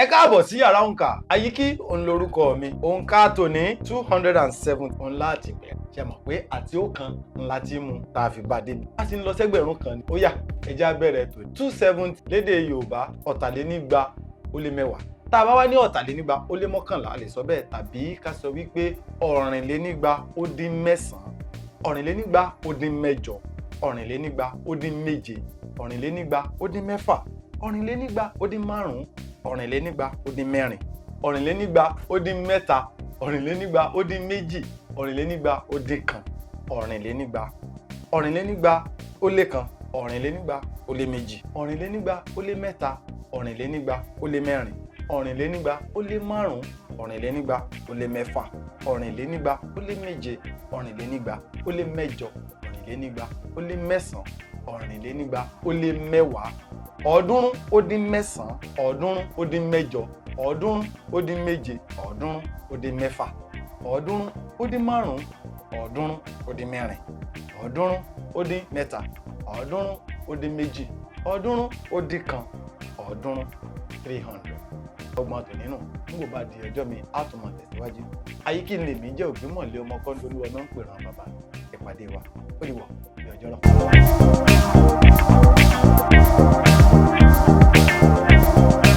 Ẹ káàbọ̀ sí yàrá òǹkà. Àyíkí òun lorúkọ mi. Òǹkà tòní, 207, òun láti bẹ̀rẹ̀. Ṣe mọ̀ pé àti ọ̀kan ńlá tí mú tá a fi bá débi, a ti ń lọ sẹ́gbẹ̀rún kan ni. Ó yá, ẹ jẹ́ á bẹ̀rẹ̀ tòní. 270 lédè Yorùbá, 220. Tá a bá wá ní 241, a lè sọ bẹ́ẹ̀, tàbí ká sọ wípé 209, 827, 227, 226, 225, 224, 325, 224, 221, 224, 224, 224, 223, 224, 225, 226, 227, 228, 229, 220, 309, 308, 307, 306, 305, 304, 303, 302, 301, 300, 300. Ọgbọ́n tò nínú nígbò bá di ọjọ́ mi, á tún máa tẹ̀síwájú. Ayíkí ń lè mí jẹ́ ògbímọ̀lé ọmọ kọ́ńdólúwọ náà ń pèrò àwọn bàbá. Ìpàdé wa ó dìwọ̀ bí ọjọ́ rọ̀.